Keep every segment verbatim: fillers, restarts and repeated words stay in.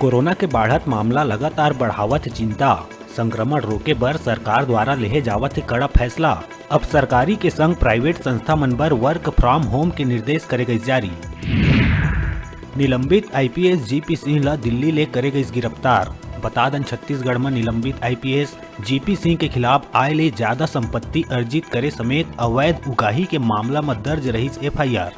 Corona के बाढ़त मामला लगातार बढ़ावत हे चिंता। संक्रमण रोके बर सरकार द्वारा लेहे जावत हे कड़ा फैसला। अब सरकारी के संग प्राइवेट संस्था मन बर work from home के निर्देश करे गइस जारी। निलंबित आईपीएस जीपी सिंह ला दिल्ली ले करे गइस गिरफ्तार। बता दन, छत्तीसगढ़ म निलंबित आईपीएस जीपी सिंह के खिलाफ आय ले ज्यादा संपत्ति अर्जित करे समेत अवैध उगाही के मामला म दर्ज रहिस एफआईआर।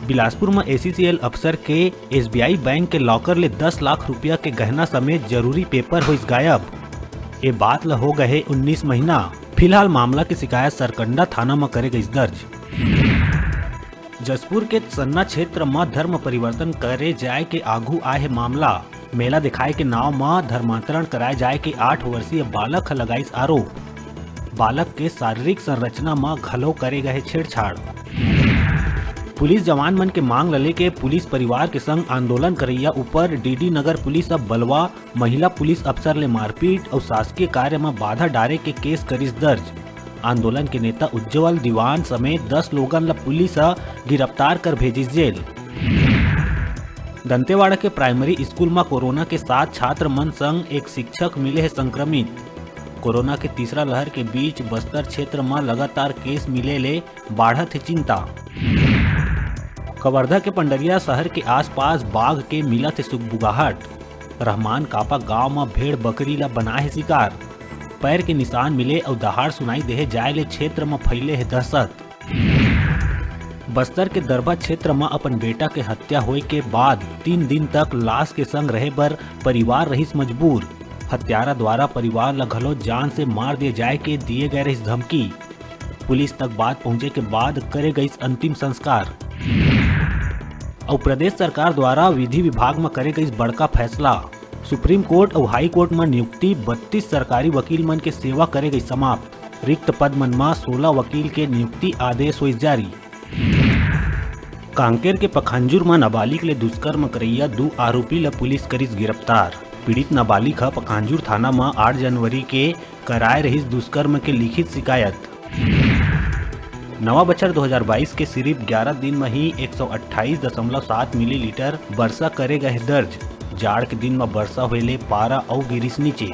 बिलासपुर म एसीसीएल अफसर के एसबीआई बैंक के लॉकर ले दस लाख रुपया के गहना समेत जरूरी पेपर होइस गायब। ए बात ल हो गए हे उन्नीस महीना। फिलहाल मामला के शिकायत सरकंडा थाना म करे गइस दर्ज। जशपुर के सन्ना क्षेत्र म धर्म परिवर्तन करे जाय के आघू आए हे मामला। मेला दिखाए के नाव म धर्मांतरण कराए जाय के आठ वर्षीय बालक ह लगाइस आरोप। बालक के शारीरिक संरचना म घलो करे गए छेड़छाड़। पुलिस जवान मन के मांग ल लेके पुलिस परिवार के संग आंदोलन करैया ऊपर डीडी नगर पुलिस अब बलवा, महिला पुलिस अफसर ले मारपीट अउ शासकीय कार्य म बाधा डारे के केस करिस दर्ज। आंदोलन के नेता उज्जवल दीवान समेत दस लोगन ल पुलिस ह गिरफ्तार कर भेजिस जेल। दंतेवाड़ा के प्राइमरी स्कूल म कोरोना के सात छात्र मन संग एक शिक्षक मिले हे संक्रमित। कोरोना के तीसरा लहर के बीच बस्तर क्षेत्र म लगातार केस मिले ले बाढ़त हे चिंता। कवर्धा के पंडरिया शहर के आसपास बाघ के मिलत हे सुगबुगाहट। रहमान कापा गांव म भेड़ बकरी ला बनाए हे शिकार। पैर के निशान मिले अउ दहाड़ सुनाई देहे जाए ले क्षेत्र म फैले हे दहशत। बस्तर के दरभा क्षेत्र म अपन बेटा के हत्या होए के बाद तीन दिन तक लाश के संग रहे बर परिवार रहिस मजबूर। हत्यारा द्वारा परिवार ला घलो जान से मार दिए जाए के दिए गए रहिस धमकी। पुलिस तक बात पहुंचे के बाद करे गइस अंतिम संस्कार। अउ प्रदेश सरकार द्वारा विधि विभाग म करे गइस बड़का फैसला। सुप्रीम कोर्ट अउ हाई कोर्ट म नियुक्ति, बत्तीस सरकारी वकील मन के सेवा करे गइस समाप्त। रिक्त पद मन म सोलह वकील के नियुक्ति आदेश होइस जारी। कांकेर के पखांजूर म नाबालिग ले दुष्कर्म करैया दू आरोपी ल पुलिस करिस गिरफ्तार। पीड़ित नाबालिग ह पखांजूर थाना म आठ जनवरी के कराए रहिस दुष्कर्म के लिखित शिकायत। नवा बछर दो हज़ार बाईस के सिरिफ ग्यारा दिन म ही एक सौ अट्ठाईस दशमलव सात मिलीलीटर बरसा करे गए दर्ज। जाड़ के दिन म बरसा होए ले पारा अउ गिरिस नीचे।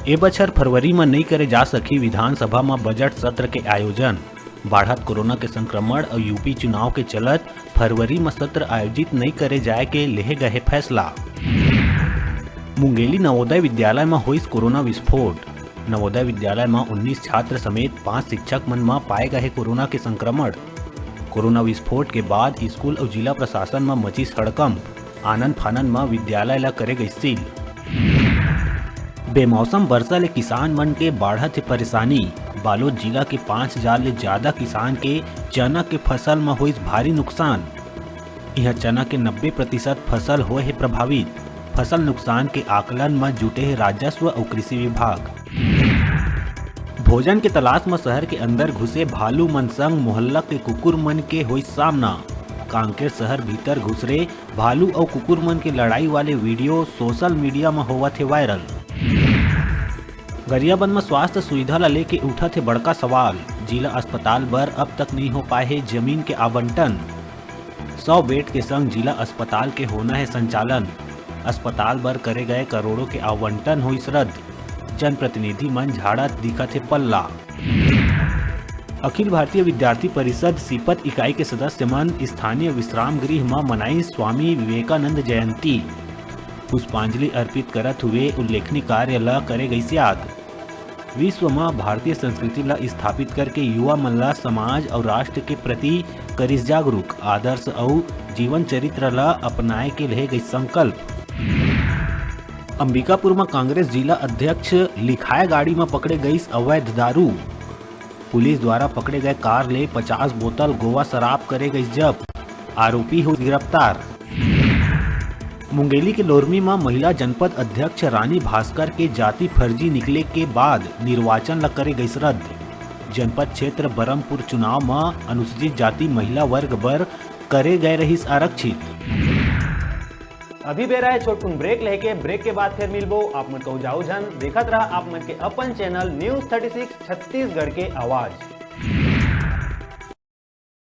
ए बछर फरवरी म नइ करे जा सकही विधानसभा म बजट सत्र के आयोजन। बाढ़त कोरोना के संक्रमण अउ यूपी चुनाव के चलत फरवरी म सत्र आयोजित नइ करे जाए के लेहे गए फैसला। मुंगेली नवोदय विद्यालय म होइस कोरोना विस्फोट। नवोदय विद्यालय म उन्नीस छात्र समेत पांच शिक्षक मन म पाए गए कोरोना के संक्रमण। कोरोना विस्फोट के बाद स्कूल अउ जिला प्रशासन म मचिस हड़कंप। आनन फानन म विद्यालय ल करे गइस सील। बेमौसम बरसा ले किसान मन के बाढ़त हे परेशानी। बालोद जिला के पाँच हजार ले ज्यादा किसान के चना के फसल म होइस भारी नुकसान। इहां चना के नब्बे प्रतिशत फसल होए हे प्रभावित। फसल नुकसान के आकलन म जुटे हे राजस्व अउ कृषि विभाग। भोजन के तलाश म शहर के अंदर घुसे भालू मन संग मोहल्ला के कुकुर मन के होइस सामना। कांकेर शहर भीतर घुसरे भालू अउ कुकुर मन के लड़ाई वाले वीडियो सोशल मीडिया म होवत हे वायरल। गरियाबंद म स्वास्थ्य सुविधा ल लेके उठत हे बड़का सवाल। जिला अस्पताल बर अब तक नइ हो पाए हे जमीन के आवंटन। सौ बेड के संग जिला अस्पताल के होना हे संचालन। अस्पताल बर करे गए करोड़ों के आवंटन होइस रद्द। जनप्रतिनिधि मन झाड़त दिखत हे पल्ला। अखिल भारतीय विद्यार्थी परिषद सीपत इकाई के सदस्य मन स्थानीय विश्राम गृह म मनाइस स्वामी विवेकानंद जयंती। पुष्पांजलि अर्पित करत हुए उल्लेखनीय कार्य ल करे गइस याद। विश्व म भारतीय संस्कृति ल स्थापित करके युवा मन ल समाज अउ राष्ट्र के प्रति करिस जागरूक, आदर्श अउ जीवन चरित्र ल अपनाए के लेहे गइस संकल्प। अंबिकापुर म कांग्रेस जिला अध्यक्ष लिखाए गाड़ी म पकड़े गइस अवैध दारू। पुलिस द्वारा पकड़े गए कार ले पचास बोतल गोवा शराब करे गइस जब्त, आरोपी हो गिरफ्तार। मुंगेली के लोरमी म महिला जनपद अध्यक्ष रानी भास्कर के जाति फर्जी निकले के बाद निर्वाचन ल करे गइस रद्द। जनपद क्षेत्र बरमपुर चुनाव म अनुसूचित जाति महिला वर्ग बर करे गए रहिस आरक्षित। अभी बेरा हे छोटकुन ब्रेक लेके, ब्रेक के बाद फिर मिलबो। आप मन कहूँ जाओ झन, देखत रहा आप मन के अपन channel news thirty six Chhattisgarh के आवाज़।